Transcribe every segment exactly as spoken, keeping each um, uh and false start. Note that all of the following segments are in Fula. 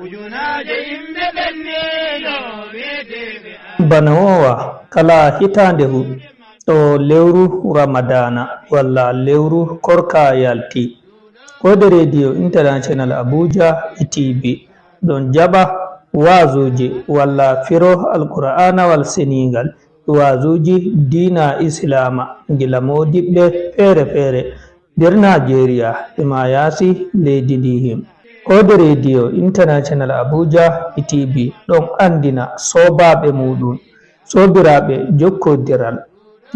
Ujunaaje yimɓe ɓenniino wiidiiɓe. Bana woowa kala hitaande hu, ɗo lewru Ramadaana walla lewru Korka yalti. Koode Rediyo International Abuja e T V ɗon jaɓa waazuuji walla firo Alqur'aanawal Seniingal, waazuuji diina Islaama, gila moodiɓɓe feere feere nder Naajeeriya e maa yaasi leydi ndi him. Koode Rediyo International Abuja e T V ɗon anndina soobaaɓe muuɗum, soobiraaɓe jokkondiral,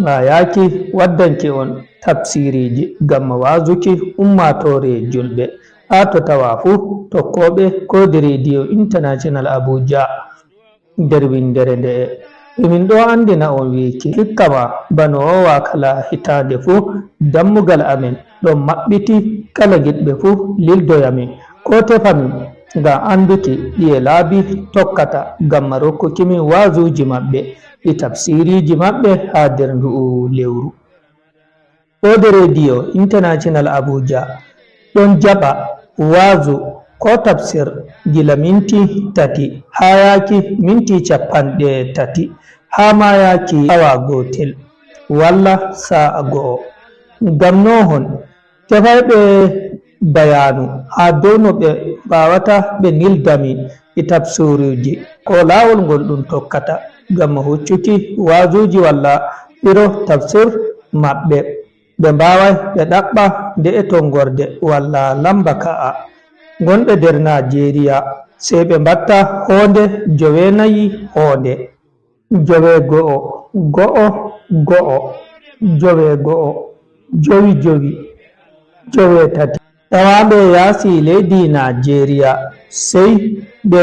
haa yaaki waddanki on tafsiiriiji ngam waazuki ummaatoore julɓe. Haa to tawa fuu tokkooɓe Koode Rediyo International Abuja. Nder winndere nde'e, emin ɗo anndina on wiiki, hikka ma bano woowa kala hitaande fuu, dammugal amin ɗon maɓɓiti kala giɗɓe fuu lildoya min, koo tefa min, ngam annduki ɗiye laabi tokkata, ngam ma rokkuki min waazuuji maɓɓe e tafsiiriiji maɓɓe haa nder ndu'u lewru. Koode Rediyo International Abuja ɗon jaɓa waazu koo tafsir gila minti tati haa yaaki minti cappanɗe tati, haa maa yaaki awa gootel walla saa'a go'o. Ngam noohon, tefayɓe bayaanu haa dow no ɓe mbaawata ɓe nilda min e tafsiruuji, koo laawol ngol ɗum tokkata ngam huccuki waazuuji walla firo tafsir maɓɓe. Ɓe mbaaway ɓe ɗaɓɓa nde'e tonngorde walla lamba ka'a. Ngonɓe nder Naajeeriya, sey ɓe mbatta hoonde joweenayi hoonde. Jowe go'o, go'o, go'o, jowe go'o, jowi jowi, jowe tati. Tawaaɓe yaasi leydi Naajeeriya, sey ɓe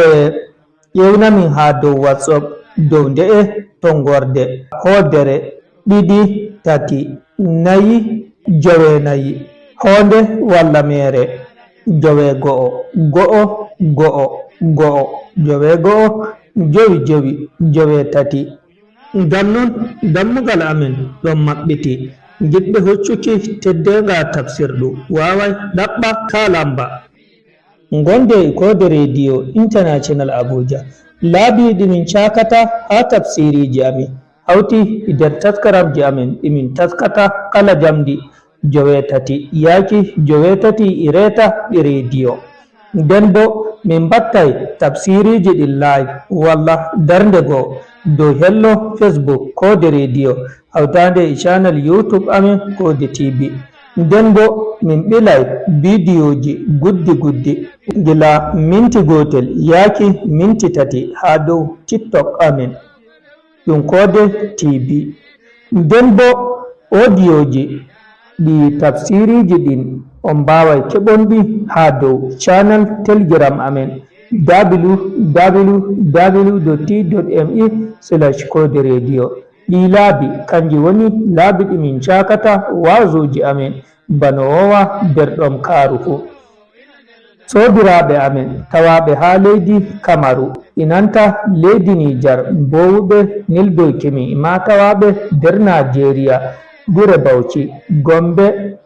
ƴewna min haa dow WhatsApp dow nde'e tonngorde, hoodere, ɗiɗi, tati, nayi, joweenayi, hoonde walla meere, jowe go'o, go'o, go'o, go'o, jowe go'o, jowi jowi, jowe tati. Ngam non, dammugal amin ɗon maɓɓiti. Giɗɓe hoccuki teddeenga tafsirdu waaway ɗaɓɓa kaa lamba. Ngonde e Koode Rediyo International Abuja. Laabi ɗi min caakata haa tafsiiriiji amin hawti e nder taskaramji amin ɗi min taskata kala jamdi joweetati yaaki joweetati e reeta ɗi rediyo. Nden boo, min mbaɗtay tafsiiriiji ɗin live walla darnde goo dow hello Facebook Koode Rediyo, hawtaande e channel YouTube amin Koode T V. Nden boo, min ɓilay bidiyooji guddi guddi, gila minti gootel yaaki minti tati haa dow TikTok amin. Ɗum Koode T V. Nden boo, odiyooji ɗi tafsiiriiji ɗin, on mbaaway keɓon ɗi haa dow channel Telegram amin, www.t.me/koode rediyo. Ɗii laabi, kanji woni laabi ɗi min caakata waazuuji amin, bano woowa nder ɗomkaaru fuu. Soobiraaɓe amin tawaaɓe haa leydi Kamaru, e nanta leydi Nijar, mboowuɓe nildoyki mi, maa tawaaɓe nder Naajeeriya, gure Bawci, Gombe,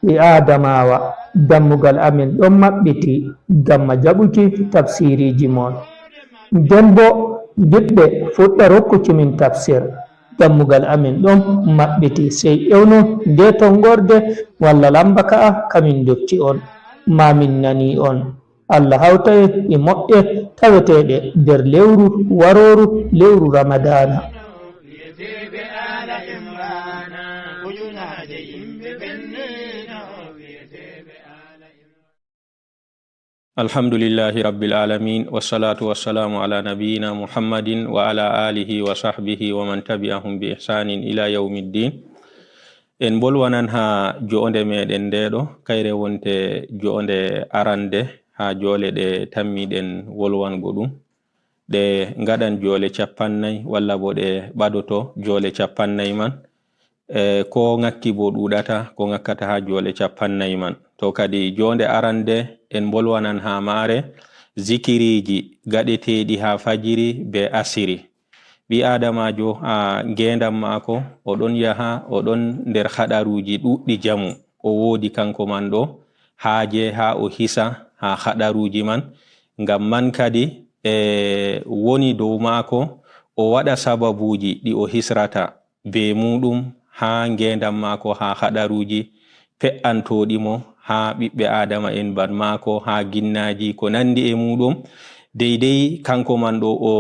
e Adamawa, dammugal amin ɗon maɓɓiti ngam ma jaɓuki tafsiiriiji mon. Nden boo, giɗɓe fuɗɗa rokkuki min tafsir, dammugal amin ɗon maɓɓiti, sey ewnon ndee tonngorde walla lamba ka'a ka min ndokki on, maa min nanii on. Allah hawta en e moƴƴe taweteeɗe nder lewru warooru, lewru Ramadaana. Alhamdulillahi Rabbil Alamin, wassalatu wassalamu ala nabiyyina Muhammadin wa ala alihi wa sahbihi wa man tabi'ahum bi ihsanin ila yawmiddin. En mbolwanan haa jo'onde meɗen ndeɗo, kayre wonte jo'onde arande haa joole ɗe tammiɗen wolwango ɗum. Ɗe ngaɗan joole capannay, walla bo ɗe ɓadoto joole capannay man. E, ko ŋakki bo ɗuuɗata, ko ŋakkata haa joole capannay man. To kadi joonde arande en mbolwanan haa maare zikiriiji gaɗeteeɗi haa fajiri be asiri. Ɓii aadamaajo, a, ngeendam maako, o ɗon yaha, o ɗon nder haɗaruuji ɗuuɗɗi jamu. O woodi kanko man ɗo haaje haa o hisa haa haɗaruuji man. Ngam man kadi e woni dow maako o waɗa sababuuji ɗi o hisrata bee muuɗum haa ngeendam maako, haa haɗaruuji pe'antooɗi mo, haa ɓiɓɓe aadama'en ban maako, haa ginnaaji, ko nanndi e muuɗum. Deydey kanko man ɗo o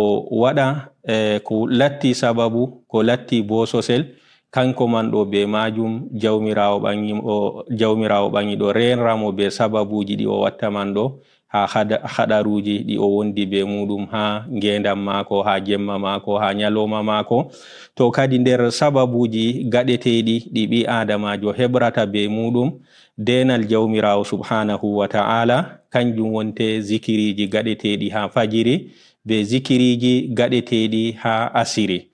waɗa e ko latti sababu, ko latti boososel, kanko man ɗo bee maajum Jawmiraawo ɓaŋi o, Jawmiraawo ɓaŋi ɗo reenra mo bee sababuuji ɗi o watta man ɗo, haa haɗa-, haɗaruuji ɗi o wondi bee muuɗum haa ngeendam maako, haa jemma maako, haa nyalooma maako. To kadi nder sababuuji gaɗeteeɗi ɗi ɓii aadamaajo heɓrata bee muuɗum, deenal Jawmiraawo subhaanahu wa ta'aala, kanjum wonte zikiriiji gaɗeteeɗi haa fajiri, bee zikiriiji gaɗeteeɗi haa asiri.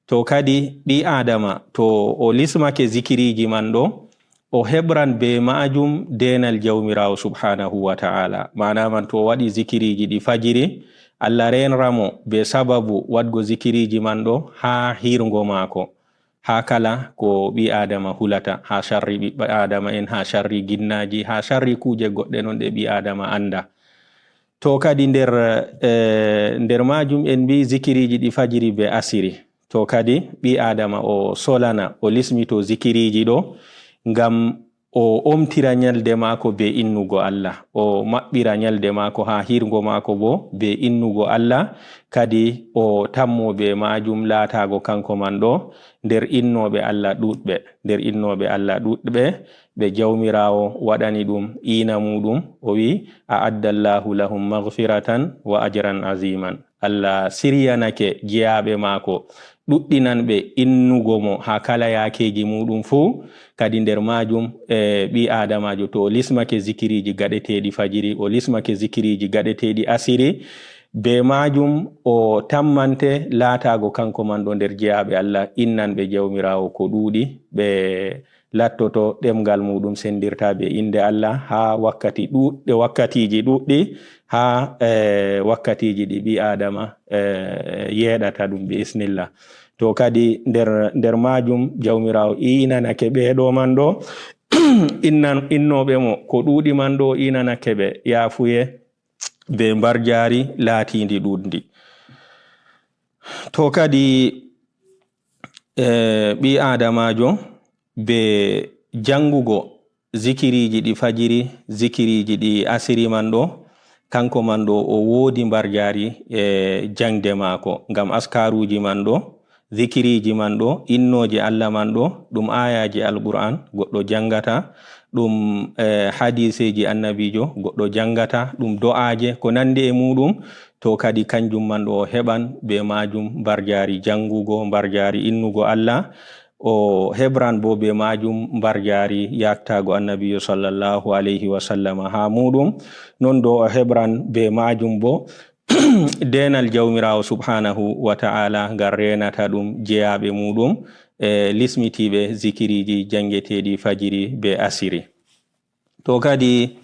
To kadi ɓii aadama, to o lismake zikiriiji man ɗo, o heɓran bee maajum deenal Jawmiraawo subhaanahu wa ta'aala. Maana man, to o waɗi zikiriiji ɗi fajiri, Allah reenra mo bee sababu waɗgo zikiriiji man ɗo haa hiirgo maako, haa kala ko ɓii aadama hulata, haa carri ɓiɓɓe aadama'en, haa carri ginnaaji, haa carri kuuje goɗɗe non ɗe ɓii aadama annda. To kadi nder, eh, nder maajum en mbi'i zikiriiji ɗi fajiri bee asiri. To kadi ɓii aadama o solana, o lismito zikiriiji ɗo ngam o omtira nyalde maako bee innugo Allah, o maɓɓira nyalde maako haa hiirgo maako boo bee innugo Allah, kadi o tammo bee maajum laataago kanko man ɗo nder innooɓe Allah ɗuuɗɓe, nder innooɓe Allah ɗuuɗɓe, ɓe Jawmiraawo waɗani ɗum iina muuɗum, o wi'i, "A'adda Allahu lahum maghfiratan wa ajran aziman." Allah siryanake jeyaaɓe maako ɗuɗɗinanɓe innugo mo haa kala yaakeeji muuɗum fuu. Kadi nder maajum, e, ɓii aadamaajo, to o lismake zikiriiji gaɗeteeɗi fajiri, o lismake zikiriiji gaɗeteeɗi asiri, bee maajum o tammante laataago kanko man ɗo nder jeyaaɓe Allah, innanɓe Jawmiraawo ko ɗuuɗi, ɓe lattoto ɗemngal muuɗum senndirta bee innde Allah haa wakkati ɗuuɗɗe, wakkatiiji ɗuuɗɗi, haa, e, wakkatiiji ɗi ɓii aadama, e, yeeɗata ɗum bi isnillah. To kadi nder, nder maajum Jawmiraawo iinanake ɓee ɗo man ɗo, innan-, innooɓe mo ko ɗuuɗi man ɗo, iinanake ɓe yaafuye bee mbarjaari laatiindi ɗuuɗndi. To kadi, e, ɓii aadamaajo bee janngugo zikiriiji ɗi fajiri, zikiriiji ɗi asiri man ɗo, kanko man ɗo o woodi mbarjaari e jaŋde maako, ngam askaruuji man ɗo, zikiriiji man ɗo, innooje Allah man ɗo, ɗum aayaaje Alqur'aan goɗɗo janngata, ɗum, e, hadiiseeji Annabiijo goɗɗo janngata, ɗum do'aaje, ko nanndi e muuɗum, to kadi kanjum man ɗo o heɓan bee maajum mbarjaari janngugo, mbarjaari innugo Allah, o heɓran boo bee maajum mbarjaari yaaktaago Annabiijo sallallahu alayhi wa sallama haa muuɗum. Non ɗo o heɓran bee maajum boo deenal Jawmiraawo subhaanahu wa ta'aala ngal reenata ɗum jeyaaɓe muuɗum, e lismitiiɓe zikiriiji janngeteeɗi fajiri bee asiri. To kadi,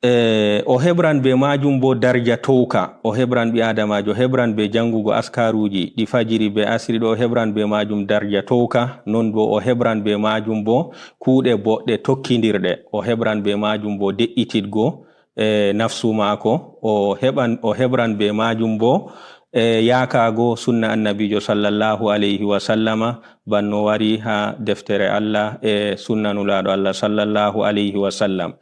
e, o heɓran bee maajum boo darja towka. O heɓran, ɓii aadamaajo heɓran bee janngugo askaruuji ɗi fajiri bee asiri ɗo, o heɓran bee maajum darja towka. Non boo o heɓran bee maajum boo kuuɗe boɗɗe tokkindirɗe. O heɓran bee maajum boo de'ititgo, e, nafsu maako. O heɓan, o heɓran bee maajum boo, e, yaakaago sunna Annabiijo sallallahu alayhi wa sallama, banno wari haa deftere Allah e sunna Nulaaɗo Allah sallallahu alayhi wa sallam.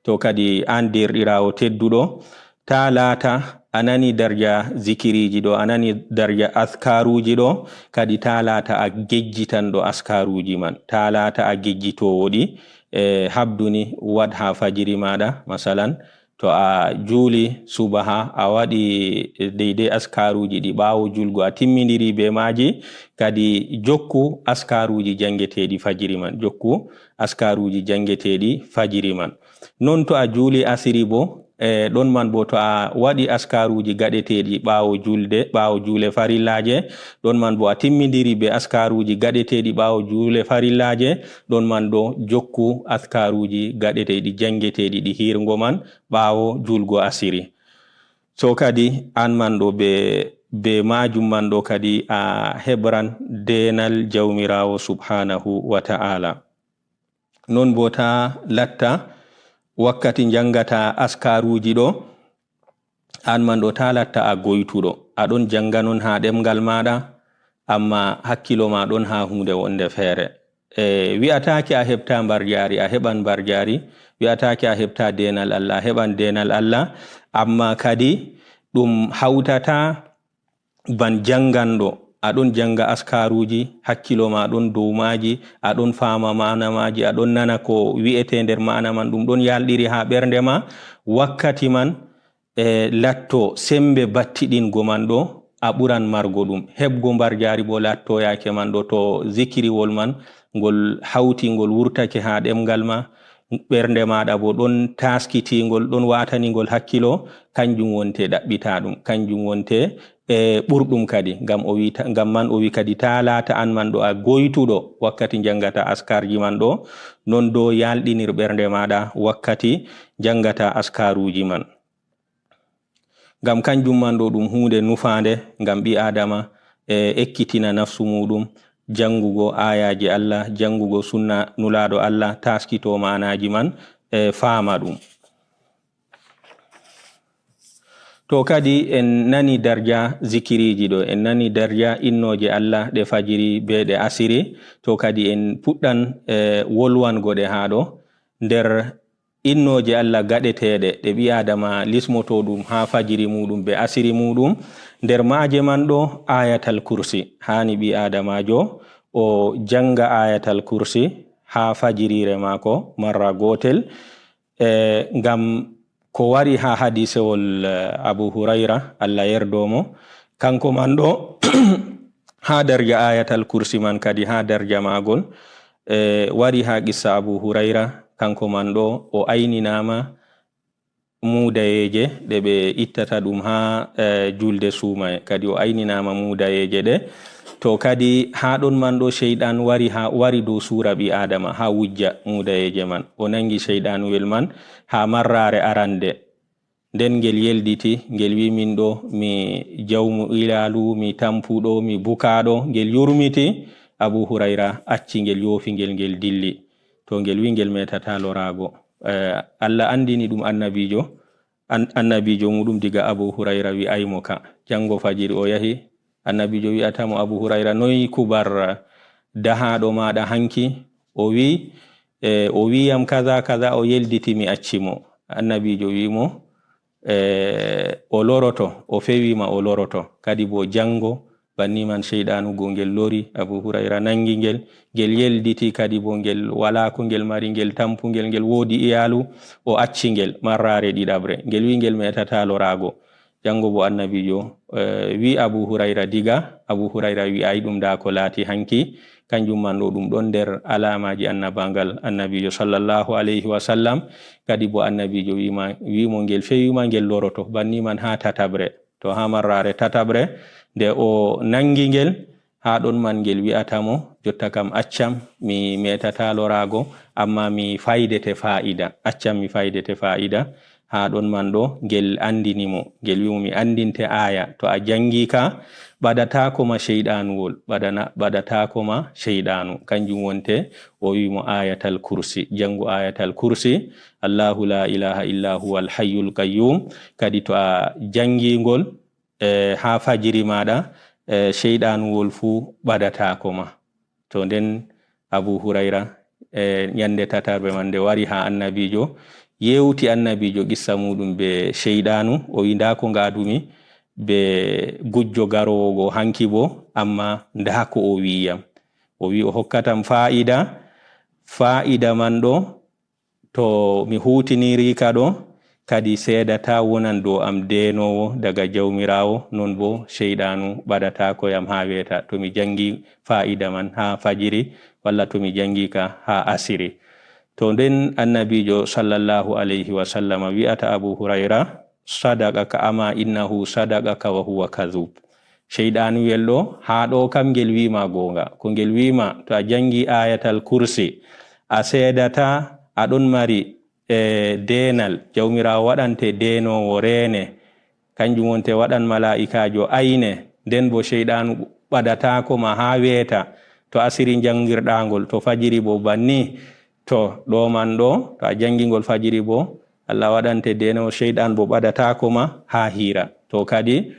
To kadi, aan deerɗiraawo tedduɗo, taa laata a nani darja zikiriiji ɗo, a nani darja askaruuji ɗo, kadi taa laata a gejjitanɗo askaruuji man, taa laata a gejjitoowo ɗi, e, habdu ni waɗ haa fajiri maaɗa, masalan, to a juuli subaha, a waɗi deydey askaruuji ɗi ɓaawo julgo, a timmindiri bee maaji, kadi jokku askaruuji janngeteeɗi fajiri man, jokku askaruuji janngeteeɗi fajiri man. Non to a juuli asiri boo, e, ɗon man boo to a waɗi askaruuji gaɗeteeɗi ɓaawo julde, ɓaawo juule farillaaje, ɗon man boo a timmindiri bee askaruuji gaɗeteeɗi ɓaawo juule farillaaje, ɗon man ɗo jokku askaruuji gaɗeteeɗi janngeteeɗi ɗi hiirgo man ɓaawo juulgo asiri. So kadi aan man ɗo bee, bee maajum man ɗo kadi a heɓran deenal Jawmiraawo subhaanahu wa ta'aala. Non boo taa latta wakkati njanngataa askaruuji ɗo, Aan man ɗo, taa latta a goytuɗo, a ɗon jannga non haa ɗemngal maaɗa, ammaa hakkilo ma ɗon haa huunde wonde feere. E, wi'ataake a heɓta mbarjaari, a heɓan mbarjaari, wi'ataake a heɓta deenal Allah, a heɓan deenal Allah, ammaa kadi ɗum hawtataa ban jannganɗo, a ɗon jannga askaruuji, hakkilo ma ɗon dow maaji, a ɗon faama maana maaji, a ɗon nana ko wi'etee nder maana man, ɗum ɗon yalɗiri haa ɓernde ma, wakkati man, e, latto semmbe battiɗingo man ɗo, a ɓuran margo ɗum. Heɓgo mbarjaari boo lattoyaake man ɗo, to zikiriwol man ngol hawti, ngol wurtake haa ɗemngal ma, ɓernde maaɗa boo ɗon taaskitingol, ɗon waataningol hakkilo, kanjum wonte ɗaɓɓita ɗum, kanjum wonte, e, ɓurɗum kadi. Ngam o wi ta-, ngam man o wi kadi, taa laata aan man ɗo a goytuɗo wakkati njanngata askarji man ɗo, non boo yalɗinir ɓernde maaɗa wakkati njanngata askaruuji man. Ngam kanjum man ɗo ɗum huunde nufaande ngam ɓii Aadama, e, ekkitina nafsu muuɗum, janngugo aayaaje Allah, janngugo sunna Nulaaɗo Allah, taaskito maanaaji man, e, faama ɗum. To kadi en nani darja zikiriiji ɗo, en nani darja innooje Allah ɗe fajiri bee ɗe asiri, to kadi en puɗɗan, e, wolwango ɗe haa ɗo. Nder innooje Allah gaɗeteeɗe ɗe ɓii Aadama lismoto ɗum haa fajiri muuɗum bee asiri muuɗum, nder maaje man ɗo Ayatal Kursi. Haani ɓii Aadamaajo o jannga Ayatal Kursi haa fajiriire maako marra gootel, e, ngam ko wari haa hadiisewol, e, Abu Hurayra, Allah yerdo mo, kanko man ɗo haa darja Ayatal Kursi man kadi, haa darja maagol, e, wari haa qissa Abu Hurayra, kanko man ɗo o ayninaama muudayeeje ɗe ɓe ittata ɗum haa, e, juulde suumaye. Kadi o ayninaama muudayeeje ɗe. To kadi haa ɗon man ɗo, seyɗan wari haa, wari dow suura ɓii Aadama haa wujja muudayeeje man. O nangi seyɗanuwel man haa marraare arande. Nden ngel yelditi, ngel wi, "Min ɗo, mi jawmu ilaalu, mi tampuɗo, mi bukaaɗo." Ngel yurmiti, Abu Hurayra acci ngel, yoofi ngel, ngel dilli. To ngel wi ngel meetata loraago. Eh, Allah anndini ɗum annabiijo, an-, annabiijo muɗum diga Abu Hurayra wi'ay mo ka. Janngo fajiri o yahi, annabiijo wi'ata mo, "Abu Hurayra, noy kubar dahaaɗo maaɗa hanki?" O wi, eh, o wi yam kaza, kaza, o yelditi mi acci mo. Annabiijo wi mo, eh, o loroto, o fewi ma o loroto. Kadi bo janngo, banni man seyɗaanu go ngel lori, Abu Hurayra nangi ngel, ngel yelditi kadi bo ngel walaa ko ngel mari, ngel tampungel, ngel woodi iyaalu, o acci ngel marraare ɗiɗaɓre. Ngel wi ngel meetata loraago. Janngo bo annabiijo, eh, wi Abu Hurayra diga, Abu Hurayra wi'ay ɗum ndaa ko laati hanki, kanjum man ɗo ɗum ɗon nder alaamaaji annabaangal annabiijo sallallahu alayhi wa sallam. Kadi bo annabiijo wi ma, wi mo ngel fewi ma ngel loroto, banni man haa tataɓre. To haa marraare tataɓre, nde o nangi ngel, haa ɗon man ngel wi'ata mo, "Jotta kam accam, mi meetata loraago, ammaa mi faydete faa'ida. Accam mi faydete faa'ida." Haa ɗon man ɗo, ngel anndini mo, ngel wi mo, "Mi anndinte aaya, to a janngi ka, ɓadataako ma seyɗaanuwol, ɓadana-, ɓadataako ma seyɗaanu." Kanjum wonte o wi mo Ayatal Kursi, janngu Ayatal Kursi, "Allahu la ilaha illa huwal hayyul qayyum." Kadi to a janngi ngol, eh, haa fajiri maaɗa, eh, seyɗaanuwol fuu ɓadataako ma. To nden Abu Hurayra, eh, nyannde tataɓre man nde wari haa annabiijo, yeewti annabiijo qissa muuɗum be seyɗaanu, o wi, "Ndaa ko ngaadumi be gujjo garoowo go hanki bo, ammaa ndaa ko o wi yam. O wi o hokkatam faa'ida, faa'ida man ɗo, to mi huutiniri ka ɗo, kadi seedata wonan dow am deenoowo daga Jawmiraawo, non bo seyɗaanu ɓadataako yam haa weeta, to mi janngi faa'ida man haa fajiri, walla to mi janngi ka haa asiri." To nden annabiijo sallallahu alayhi wa sallama wi'ata Abu Hurayra, "Sadaqaka, ama innahu sadaqaka wa huwa kadhub." Seyɗanuwel ɗo, haa ɗo kam ngel wi ma goonga. Ko ngel wi ma, to a janngi Ayatal Kursi, a seedata, a ɗon mari, e, deenal, Jawmiraawo waɗante deenoowo reene, kanjum wonte waɗan malaa'ikaajo ayne, nden bo seyɗaanu ɓadataako ma haa weeta, to asiri njanngirɗa ngol, to fajiri bo banni, to ɗo man ɗo, to a janngi ngol fajiri bo, Allah waɗante deenal, seyɗan bo ɓadataako ma haa hiira. To kadi,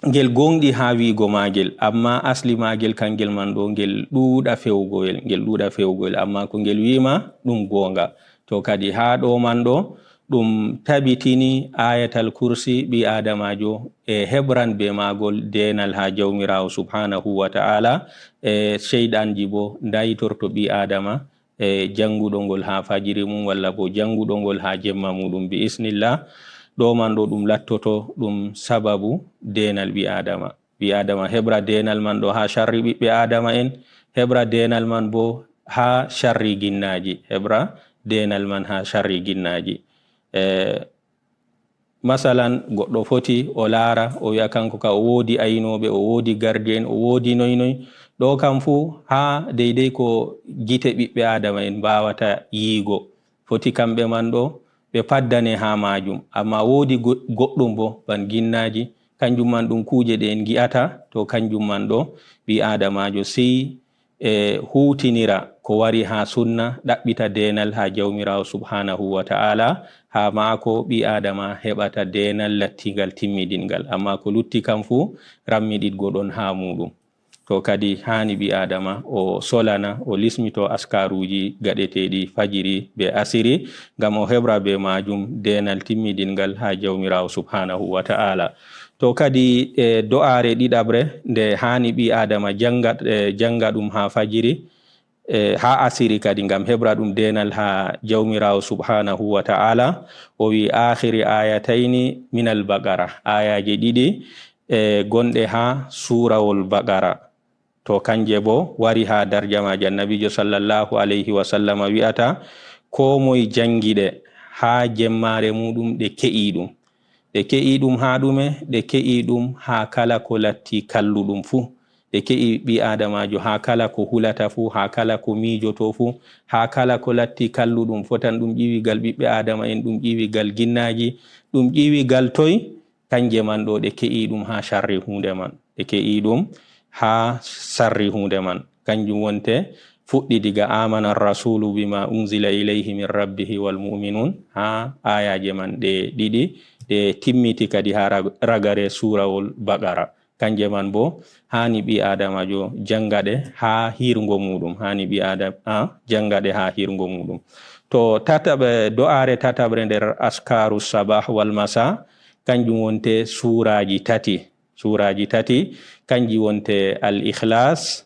ngel gooŋɗi haa wi'go maagel, ammaa asli maagel kangel man ɗo, ngel ɗuuɗa fe'ugo el, ngel ɗuuɗa fe'ugo el, ammaa ko ngel wi'i ma, ɗum gooŋga. To kadi haa ɗo man ɗo, ɗum tabitini Ayatal Kursi ɓii Aadamaajo e heɓran bee maagol deenal haa Jawmiraawo Subhaanahu wa Ta'aala, e seyɗanji bo ndaytorto ɓii Aadama, e jannguɗo ngol haa fajiri mum, walla bo jannguɗo ngol haa jemma muɗum, bi isnillah. Ɗo man ɗo ɗum lattoto ɗum sababu deenal ɓii Aadama. Ɓii Aadama heɓra deenal man ɗo haa sharri ɓiɓɓe Aadama en, heɓra deenal man bo haa sharri ginnaaji, heɓra deenal man haa sharri ginnaaji. E, masalan, goɗɗo foti o laara, o wi'a kanko ka o woodi aynooɓe, o woodi gardien, o woodi noy noy. Ɗo kam fuu haa deydey ko gite ɓiɓɓe Aadama en mbaawata yi'igo. Foti kamɓe man ɗo ɓe paddane haa maajum. Ammaa woodi go-, goɗɗum bo, ban ginnaaji, kanjum man ɗum kuuje ɗe en ngi'ata, to kanjum man ɗo ɓii Aadamaajo sey e huutinira ko wari haa sunna, ɗaɓɓita deenal haa Jawmiraawo Subhaanahu wa Ta'aala, haa maako ɓii Aadama heɓata deenal lattiingal timmidinngal. Ammaa ko lutti kam fuu, rammiɗitgo ɗon haa muuɗum. To kadi haani ɓii Aadama o solana, o lismito askaruuji gaɗeteeɗi fajiri bee asiri, ngam o heɓra bee maajum deenal timmidinngal haa Jawmiraawo Subhaanahu wa Ta'aala. To kadi, e, do'aare ɗiɗaɓre, nde haani ɓii Aadama jannga, e, jannga ɗum haa fajiri, e, haa asiri kadi, ngam heɓra ɗum deenal haa Jawmiraawo Subhaanahu wa Ta'aala. O wi'i, "Aakhiri aayatayni minal Baqara." Aayaaje ɗiɗi, e, gonɗe haa suurawol Baqara. To kanje bo wari haa darja maaje, Annabiijo sallallahu alayhi wa sallama wi'ata, koo moy janngi ɗe haa jemmaare muuɗum, ɗe ke'i ɗum. Ɗe ke'i ɗum haa ɗume? Ɗe ke'i ɗum haa kala ko latti kalluɗum fuu. Ɗe ke'i ɓii Aadamaajo haa kala ko hulata fuu, haa kala ko miijoto fuu, haa kala ko latti kalluɗum. Fotan ɗum ƴiwi gal ɓiɓɓe Aadama en, ɗum ƴiwi gal ginnaaji, ɗum ƴiwi gal toy? Kanje man ɗo ɗe ke'i ɗum haa sharri huunde man. Ɗe ke'i ɗum haa sharri huunde man. Kanjum wonte fuɗɗi diga "Amana rasulu bima unzila ilayhi min rabbihi wal mu'minun", haa aayaaje man ɗe ɗiɗi, ɗe timmiti kadi haa rag-, ragare suurawol Baqara. Kanje man bo haani ɓii Aadamajo jannga ɗe haa hiirngo muuɗum, haani ɓii Aadama jannga ɗe haa hiirngo muuɗum. To tataɓe, do'aare tataɓre nder askaru sabah wal masa, kanjum wonte suuraaji tati. Suuraaji tati, kanji wonte Al Ikhlas,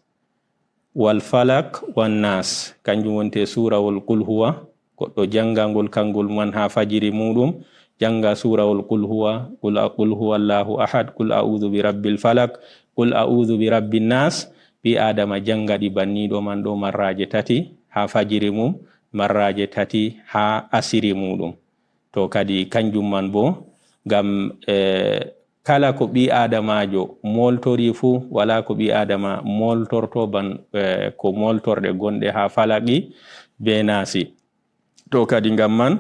wal Falak, wan Nas. Kanjum wonte suurawol Qul Huwa. Goɗɗo jannga ngol kangol man haa fajiri muuɗum, jannga suurawol Qul Huwa, Qul a-, Qul Huwallahu Ahad, Qul A'udhu bi Rabbil Falak, Qul A'udhu bi Rabbin Nas. Ɓii Aadama jannga ɗi banniiɗo man ɗo marraaje tati haa fajiri mum, marraaje tati haa asiri muuɗum. To kadi kanjum man bo, ngam, eh, kala ko ɓii Aadamaajo mooltori fuu, walaa ko ɓii Aadama mooltorto ban, eh, ko mooltorɗe gonɗe haa Falaqi bee Naasi. To kadi ngam man,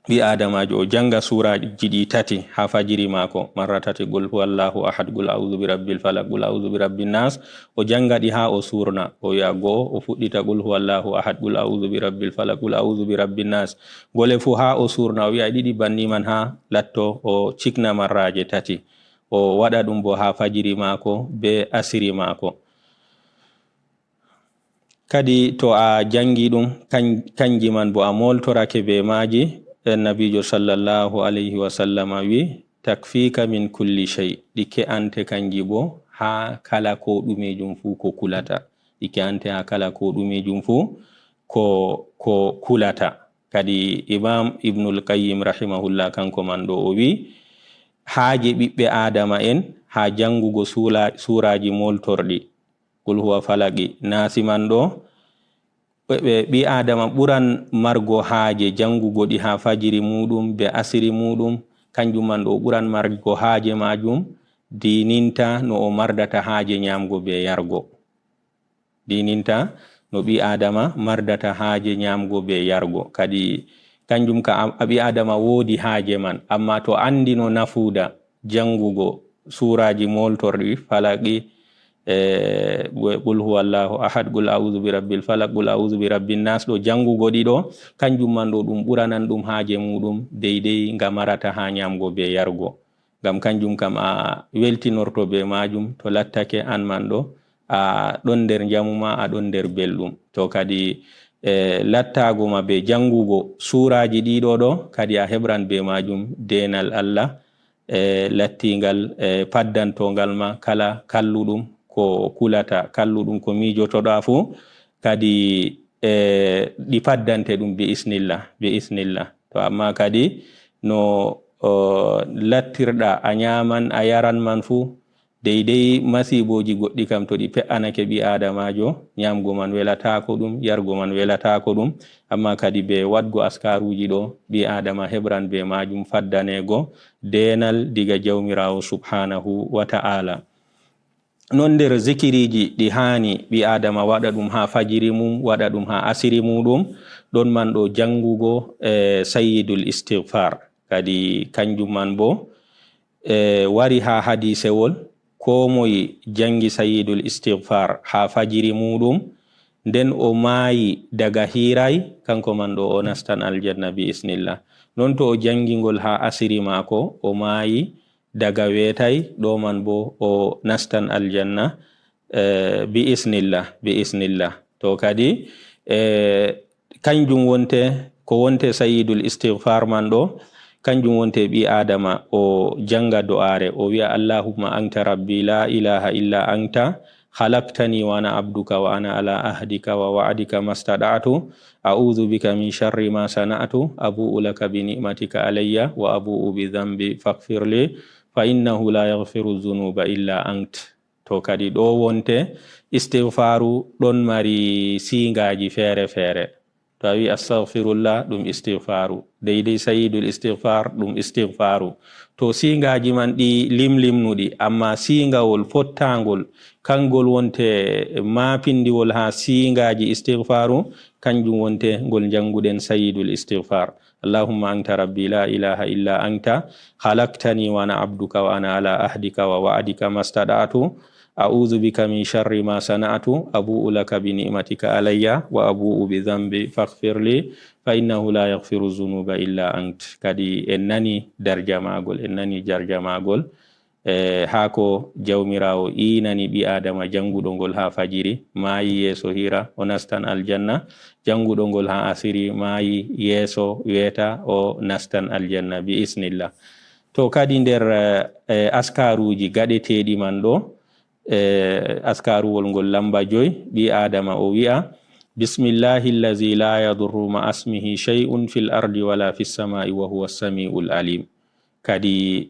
ɓii Aadamaajo o jannga suuraaji ɗi tati haa fajiri maako, marra tati, Qul huwallahu ahad, Qul a'udhu bi rabbil falaq, Qul a'udhu bi rabbin nas, o jannga ɗi haa o suurna, o wi'a go'o, o fuɗɗita Qul huwallahu ahad, Qul a'udhu bi rabbil falaq, Qul a'udhu bi rabbin nas. Ngole fuu haa o suurna, o wi'a ɗiɗi banni man haa latto o cikna marraaje tati. O waɗa ɗum bo haa fajiri maako bee asiri maako. Kadi to a janngi ɗum, kan-, kanji man bo a mooltorake bee maaji, Annabiijo sallallahu alayhi wa sallama wi, "Takfika min kulli shay." Ɗi ke'ante kanji bo haa kala ko ɗumeejum fuu ko kulata. Ɗi ke'ante haa kala ko ɗumeejum fuu ko, ko kulata. Kadi Imaam Ibnul Qayyim rahimahullah, kanko man ɗo o wi, haaje ɓiɓɓe Aadama en haa janngugo suula-, suuraaji mooltorɗi, Qul huwa falaqi, naasi man ɗo, ɓe, ɓe, ɓii Aadama ɓuran margo haaje janngugo ɗi haa fajiri muuɗum bee asiri muuɗum, kanjum man ɗo ɓuran margo haaje maajum, diininta no o mardata haaje nyaamgo bee yargo. Diininta no ɓii Aadama mardata haaje nyaamgo bee yargo. Kadi kanjum ka a, a ɓii Aadama woodi haaje man, ammaa to anndino nafuuda janngugo suuraaji mooltorɗi, falaqi, e qul huwallahu ahad, qul audu bi rabbil falak, qul audu bi rabbin nas, ɗo janngugo ɗi ɗo, kanjum man ɗo ɗum ɓuranan ɗum haaje muɗum deydey nga marata haa nyaamgo bee yargo. Ngam kanjum kam a weltinorto bee maajum, to lattake an man ɗo a ɗon nder njamu ma, a ɗon nder belɗum. To kadi e lattaago ma bee janngugo suuraaji ɗiɗo ɗo, kadi a heɓran bee maajum deenal Allah e lattiingal e paddantoongal ma kala kalluɗum ko kulata, kalluɗum ko miijotoɗa fuu, kadi e ɗi paddante ɗum bi isnillah, bi isnillah. To amma kadi no o, lattirɗa a nyaaman a yaran man fuu, deydey masiibooji goɗɗi kam to ɗi pe'anake ɓii aadamaajo, nyaamgo man welataako ɗum, yargo man welataako ɗum, amma kadi bee waɗgo askaaruuji ɗo, ɓii aadama heɓran bee maajum faddaneego deenal diga Jawmiraawo subhaanahu wa ta'aala. Non nder zikiriiji ɗi haani ɓii aadama waɗa ɗum haa fajiri mum, waɗa ɗum haa asiri muuɗum, ɗon man ɗo janngugo e sayyidul istighfar. Kadi kanjum man boo e wari haa hadiisewol, koo moy janngi sayyidul istighfar haa fajiri muuɗum, nden o maayi daga hiiray, kanko man ɗo o nastan aljanna bi isnillah. Non to o janngi ngol haa asiri maako, o maayi daga weetay, ɗo man boo o nastan aljanna e bi isnillah, bi isnillah. To kadi e kanjum wonte, ko wonte sayyidul istighfar man ɗo, kanjum wonte ɓii aadama o jannga do'aare, o wi'a allahumma anta rabbi la ilaha illa anta, khalaqtani wa ana abduka wa ana ala ahdika wa wa'dika mastaɗa'tu, a'udhu bika min sharri ma sana'tu, abu'u laka bi ni'matika alayya wa abu'u bi dhanbi faghfir li, fa innahu la yaghfiru dhunuba illa ant. To kadi ɗo wonte istighfaru ɗon mari siingaaji feere-feere. To a wi astaghfirullah, ɗum istighfaru. Deydey sayyidul istighfar, ɗum istighfaru. To siingaaji man ɗi limlimnuɗi, amma siingawol fottaangol, kangol wonte maapindiwol haa siingaaji istighfaru, kanjum wonte ngol njannguɗen sayyidul istighfar. Allahumma anta rabbi la ilaha illa anta, khalaqtani wa ana abduka wa ana ala ahdika wa wa'dika mastaɗa'tu, a'udhu bika min sharri ma sana'tu, abu'u laka bi ni'matika alayya wa abu'u bi dhanbi faghfir li, fa innahu la yaghfiru dhunuba illa ant. Kadi en nani darja maagol, en nani darja maagol. E haa ko Jawmiraawo iinani ɓii aadama jannguɗo ngol haa fajiri, maayi yeeso hiira, o nastan aljanna, jannguɗo ngol haa asiri, maayi yeeso weeta, o nastan aljanna bi isnillah. To kadi nder e askaruuji gaɗeteeɗi man ɗo, e askaruwol ngol lamba joy, ɓii aadama o wi'a, bismillahi allazi la yadurru ma asmihi shay'un fil ardi wala fis sama'i wa huwa sami'ul alim. Kadi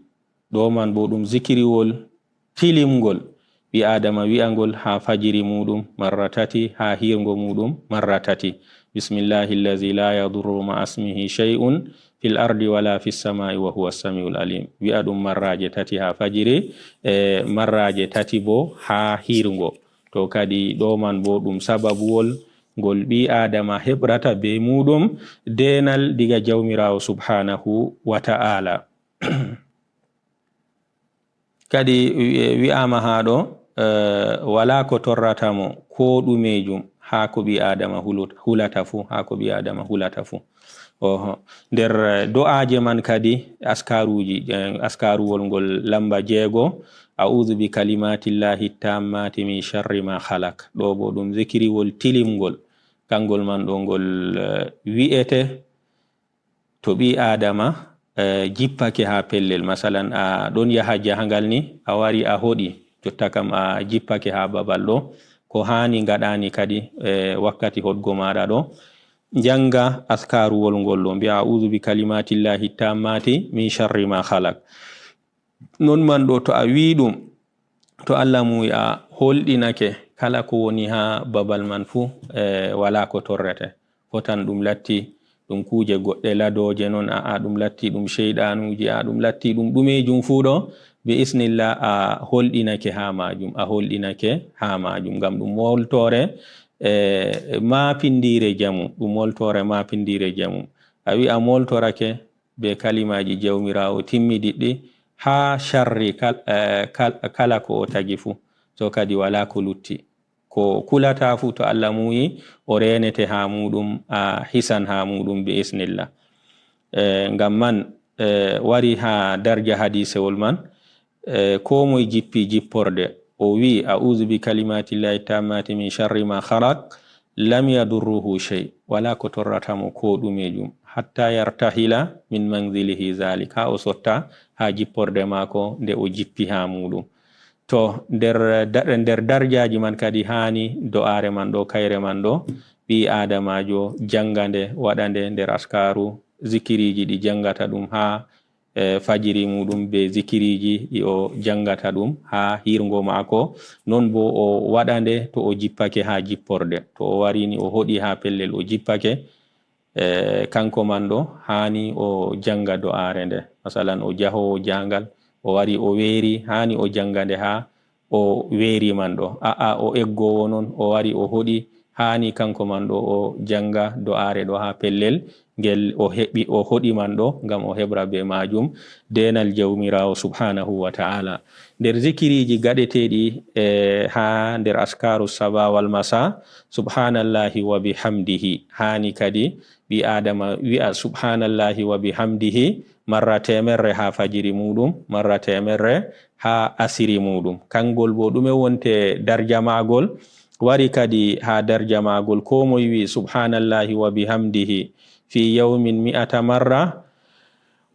ɗo man bo ɗum zikiriwol tilimngol, ɓii aadama wi'a ngol haa fajiri muuɗum marra tati, haa hiirngo muuɗum marra tati. Bismillahi allazi la yadurru ma asmihi shay'un fil ardi wala fis samai wa huwa samiul alim. Wi'a ɗum marraaje tati haa fajiri, e marraaje tati bo haa hiirngo. To kadi ɗo man bo ɗum sababuwol ngol ɓii aadama heɓrata be muuɗum deenal diga Jawmiraawo subhanahu wa ta'ala. Kadi wi-, wi'aama haa ɗo, eh, walaa ko torrata mo koo ɗumeejum haa ko ɓii aadama hulut-, hulata fuu, haa ko ɓii aadama hulata fuu. Oho. Nder, eh, do'aaje man kadi, askaruuji, eh, askaruwol ngol lamba jeego, "A'udhu bi kalimatillahi tammati min sharri ma khalaq." Ɗo bo ɗum zikiriwol tilimngol. Kangol man ɗo ngol, eh, wi'ete, to ɓii aadama, eh, jippake haa pellel, masalan, a ɗon yaha jahangal ni, a wari a hoɗi, jotta kam a jippake haa babal ɗo, ko haani ngaɗaani kadi, eh, wakkati hoɗgo maaɗa ɗo, njannga askaruwol ngol ɗo, mbi'a, "A'udhu bi kalimatillahi tammati min sharri ma khalaq." Non man ɗo, to a wi'i ɗum, to Allah muuyi a holɗinake kala ko woni haa babal man fuu, eh, walaa ko torrete. Fotan ɗum latti ɗum kuuje goɗɗe ladooje non, a'a, ɗum latti ɗum seyɗanuuji, a'a, ɗum latti ɗum ɗumeejum fuu ɗo, bi isnillah a holɗinake haa maajum, a holɗinake haa maajum. Ngam ɗum moltoore, eh, maapindiire jamu, ɗum moltoore maapindiire jamu. A wi'a moltorake be kalimaaji Jawmiraawo timmidiɗɗi haa sharri kal-, eh, kal-, kala ko o tagi fuu. To kadi walaa ko lutti. Ko kulata fuu to Allah muuyi, o reenete haa muuɗum, a hisan haa muuɗum bi isnillah. E, ngam man, e, wari haa darja hadiisewol man, e, koo moy jippi jipporde, o wi'i, "A'uuzu bi kalimatillahi tammati min sharri ma khalaq, lam yadurruhu shay." Walaa ko torrata mo koo ɗumeejum. "Hatta yartahila min manzilihi zalik." Haa o sotta haa jipporde maako nde o jippi haa muuɗum. To, nder da-, nder darjaaji man kadi haani do'aare man ɗo, kayre man ɗo, ɓii aadamaajo jannga nde, waɗa nde nder askaaru, zikiriiji ɗi janngata ɗum haa, e, fajiri muuɗum, be zikiriiji ɗi o janngata ɗum haa hiirngo maako. Non bo o waɗa nde to o jippake haa jipporde. To o warini o hoɗi haa pellel o jippake, e, kanko man ɗo haani o jannga do'aare nde. Masalan, o jahoowo jahangal, o wari o weeri, haani o jannga nde haa o weeri man ɗo. A'a, o eggoowo non, o wari o hoɗi, haani kanko man ɗo o jannga do'aare ɗo haa pellel ngel o heɓi, o hoɗi man ɗo, ngam o heɓra be maajum deenal Jawmiraawo subhaanahu wa ta'ala. Nder zikiriiji gaɗeteeɗi, e, haa nder askaaru saba wal masa, subhaanallahi wa bihamdihi. Haani kadi ɓii Aadama wi'a subhaanallahi wa bihamdihi marra teemerre haa fajiri muuɗum, marra teemerre haa asiri muuɗum. Kangol bo ɗume wonte darja maagol? Wari kadi haa darja maagol, koo moy wi'i subhaanallahi wa bihamdihi fi yawmin mi'ata marra,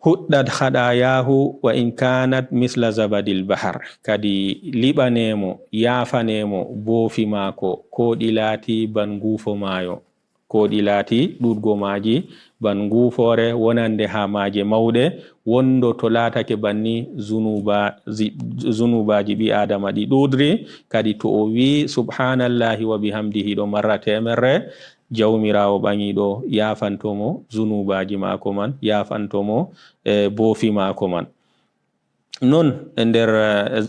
huɗɗat haɗaayaahu wa in kaanat misla zabadil bahar. Kadi liɓanee mo, yaafanee mo boofi maako, koo ɗi laati ban nguufo maayo. Koo ɗi laati ɗuuɗgo maaji ban nguufoore wonande haa maaje mawɗe, wondo to laatake banni zunuubaaji, zunuubaaji ɓii Aadama ɗi ɗuuɗri. Kadi to o wi'i subhaanallahi wa bihamdihi ɗo marra teemerre, Jawmiraawo ɓaŋiiɗo yaafanto mo zunuubaaji maako man, yaafanto mo, e, boofi maako man. Non e nder,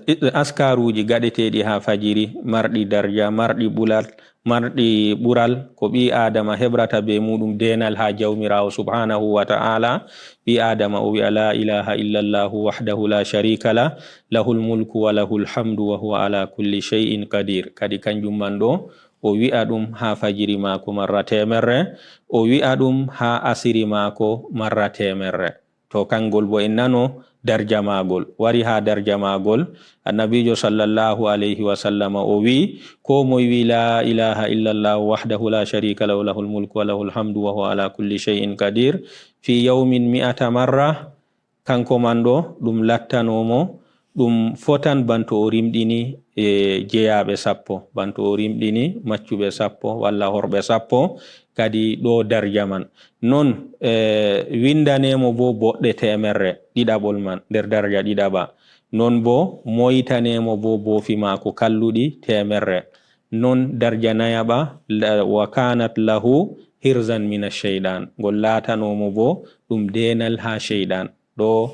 e, askaruuji gaɗeteeɗi haa fajiri, marɗi darja, marɗi ɓulal, marɗi ɓural, ko ɓii Aadama heɓrata be muuɗum deenal haa Jawmiraawo subhaanahu wa ta'ala. Ɓii Aadama o wi'a, "La ilaha illallahu wahdahu la sharika lah, lahul mulku wa lahul hamdu wa huwa ala kulli shay'in qadir." Kadi kanjum man ɗo, o wi'a ɗum haa fajiri maako marra teemerre, o wi'a ɗum haa asiri maako marra teemerre. To kangol bo en nano darja maagol. Wari haa darja maagol, Annabiijo sallallahu alayhi wa sallama o wi'i, koo moy wi'i, "La ilaha illallahu wahdahu la sharika lahu, lahul mulku wa lahul hamdu wa huwa ala kulli shay'in qadir, fi yawmin mi'ata marra," kanko man ɗo, ɗum lattano mo, ɗum fotan banto o rimɗini, e, jeyaaɓe sappo, banto o rimɗini maccuɓe sappo walla horɓe sappo, kadi ɗo darja man. Non, e, windanee mo bo boɗɗe teemerre, ɗiɗaɓol man, nder darja ɗiɗaɓa. Non bo moytanee mo bo boofi maako kalluɗi teemerre. Non darja nayaɓa, la-, wa kanat lahu hirzan mina shayɗan. Ngol laatano mo bo ɗum deenal haa shayɗan. Ɗo,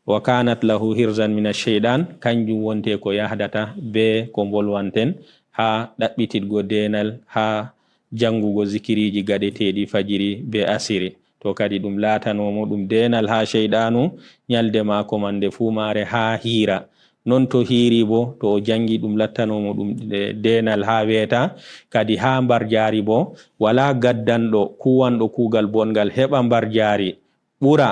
"Wa kanat lahu hirzan mina shayɗan", kanjum wonte ko yahdata be ko mbolwanten haa ɗaɓɓititgo deenal, haa janngugo zikiriiji gaɗeteeɗi fajiri be asiri. To kadi ɗum laatano mo ɗum deenal haa shayɗanu, nyalde maako man nde fuu maare haa hiira. Non to hiiri bo, to o janngi ɗum lattano mo ɗum de-, deenal haa weeta, kadi haa mbarjaari bo, walaa gaddanɗo, kuuwanɗo kuugal bongal heɓa mbarjaari. Ɓura,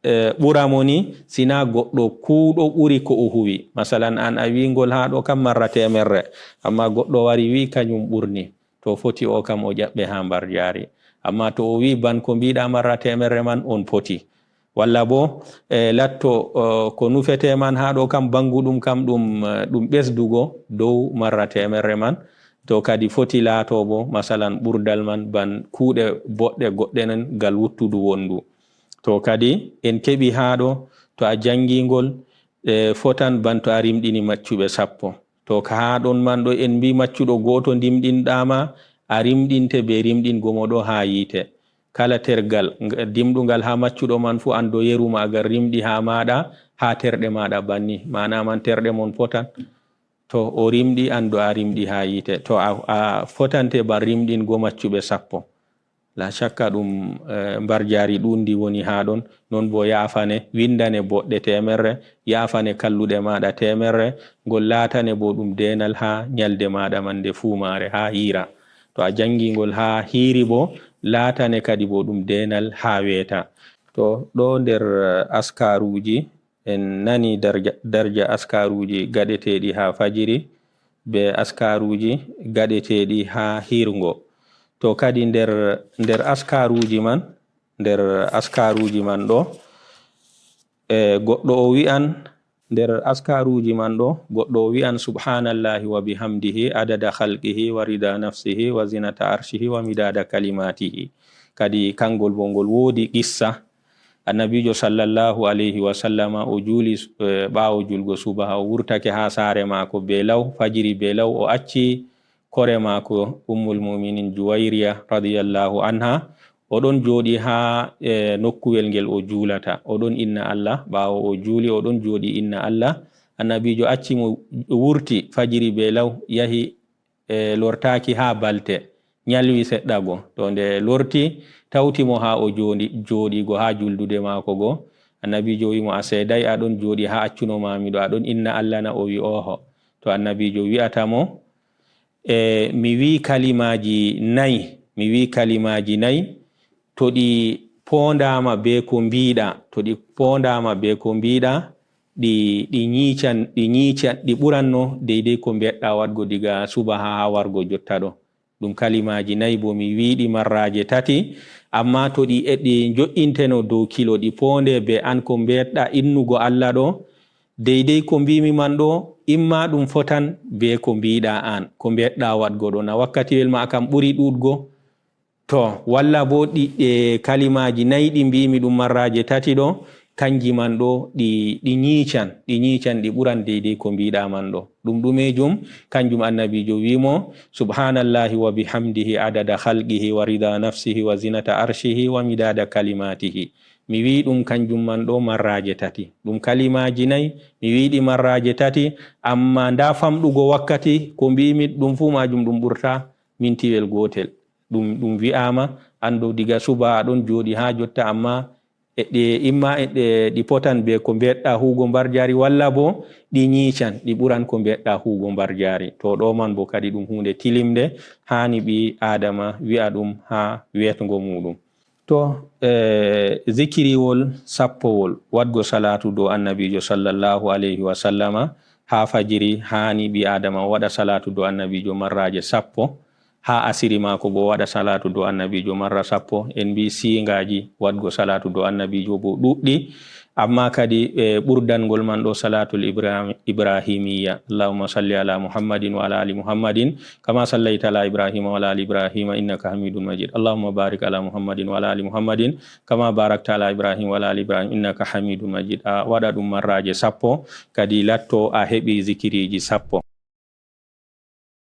e, ɓura mo ni, sinaa goɗɗo kuuɗo ɓuri ko o huwi. Masalan, an a wi'i ngol haa ɗo kam marra teemerre, amma goɗɗo wari wi'i kanyum ɓurni. To foti o kam o ƴaɓɓe haa mbarjaari. Amma to o wi'i ban ko mbiɗa marra teemerre man, on poti. Walla bo, e, latto, e, ko nufete man haa ɗo kam bannguɗum kam ɗum, e, ɗum ɓesdugo dow marra teemerre man. To kadi foti laato bo, masalan, ɓurdal man ban kuuɗe boɗɗe goɗɗe nan gal wuttudu wondu. To kadi en keɓi haa ɗo, to a janngii ngol, e, fotan ban to a rimɗini maccuɓe sappo. To ka haa ɗon man ɗo en mbii maccuɗo gooto ndimɗinɗaa ma, a rimɗinte be rimɗingo mo ɗo haa yiite. Kala tergal, nga-, dimɗungal haa maccuɗo man fuu an do yeru ma gal rimɗi haa maaɗa, haa terɗe maaɗa banni. Maana man terɗe mon potan. To o rimɗi, an do a rimɗi haa yiite. To a, a fotante ban rimɗingo maccuɓe sappo. La shakka ɗum, eh, mbarjaari ɗuundi woni haa ɗon. Non bo yaafane, winndane boɗɗe teemerre, yaafane kalluɗe maaɗa teemerre, ngol laatane bo ɗum deenal haa nyalde maaɗa man nde fuumaare, haa hiira. To a janngi ngol haa hiiri bo, laatane kadi bo ɗum deenal haa weeta. To ɗo nder, eh, askaruuji, en nani darja, darja askaruuji gaɗeteeɗi haa fajiri, be askaruuji gaɗeteeɗi haa hiirngo. To kadi nder, nder askaruuji man, nder askaruuji man ɗo, e, goɗɗo o wi'an, nder askaruuji man ɗo, goɗɗo o wi'an, "Subhanallahi wa bihamdihi, adada khalqihi, wa rida nafsihi, wa zinata arshihi, wa midada kalimatihi." Kadi kangol bo ngol woodi qissa. Annabiijo sallallahu alayhi wa sallama o juuli, eh, ɓaawo julgo subaha, o wurtake haa saare maako be law, fajiri be law, o acci kore maako Ummul Mu'minin Juwayriya radiyallahu anha. O ɗon jooɗi haa, eh, nokkuwel ngel o juulata. O ɗon inna Allah, ɓaawo o juuli, o ɗon jooɗi inna Allah. Annabiijo acci mo wurti fajiri be law, yahi, eh, lortaaki haa balte, nyalwi seɗɗa go. To nde lorti, tawti mo haa o jooɗi, jooɗigo haa juldude maako go. Annabiijo wi'i mo, "A seeday a ɗon jooɗi haa accuno maami ɗo, a ɗon inna Allah na?" O wi'i, "Ooho." To Annabiijo wi'ata mo, "E, mi wi'i kalimaaji nayi, mi wi'i kalimaaji nayi, to ɗi poondaama be ko mbiiɗa, to ɗi poondaama be ko mbiiɗa, ɗi, ɗi nyiican, ɗi nyiican, ɗi ɓuranno deydey ko mbeeɗɗa waɗgo diga subaha haa wargo jotta ɗo. Ɗum kalimaaji nayi bo mi wi'i ɗi marraaje tati, ammaa to ɗi e ɗi njo'inteno dow kilo, ɗi poonde be an ko mbeeɗɗa innugo Allah ɗo, deydey ko mbiimi man ɗo, imma ɗum fotan be ko mbiiɗa an, ko mbeeɗɗa waɗgo ɗo. Na wakkatiwel ma kam ɓuri ɗuuɗgo?" To, walla bo ɗi, e, kalimaaji nayi ɗi mbiimi ɗum marraaje tati ɗo, kanji man ɗo ɗi, ɗi nyiican, ɗi nyiican, ɗi ɓuran deydey ko mbiiɗa man ɗo. Ɗum ɗumeejum, kanjum Annabiijo wi'i mo, "Subhanallahi wa bihamdihi adada khalqihi wa rida nafsihi wa zinata arshihi wa midada kalimatihi." Mi wi'i ɗum kanjum man ɗo marraaje tati. Ɗum kalimaaji nayi, mi wi'i ɗi marraaje tati, ammaa ndaa famɗugo wakkati, ko mbiimi ɗum fuu maajum ɗum ɓurta mintiwel gootel. Ɗum, ɗum wi'aama, an ɗo diga suba a ɗon jooɗi haa jotta, ammaa e ɗe, imma e ɗe, ɗi potan be ko mbeeɗɗa huugo mbarjaari, walla bo ɗi nyiican, ɗi ɓuran ko mbeeɗɗa huugo mbarjaari. To ɗo man bo kadi ɗum huunde tilimnde, haani ɓii Aadama wi'a ɗum haa weetngo muuɗum. To, e, zikiriwol sappowol, waɗgo salaatu dow Annabiijo sallallahu alayhi wa sallama, haa fajiri haani ɓii Aadama waɗa salaatu dow Annabiijo marraaje sappo, haa asiri maako bo waɗa salaatu dow Annabiijo marra sappo. En mbii siingaaji waɗgo salaatu dow Annabiijo bo ɗuuɗɗi, amma kadi, e, ɓurdangol man ɗo salaatul Ibrahim-, Ibrahimiyya. Allahumma salli ala Muhammadin wa ala ali Muhammadin, kama sallaita ala Ibrahima wa ala ali Ibrahima innaka Hamidun Majid. Allahumma barik ala Muhammadin wa ala ali Muhammadin, kama barakta ala Ibrahima wa ala ali Ibrahima innaka Hamidun Majid. A waɗa ɗum marraaje sappo, kadi latto a heɓi zikiriiji sappo.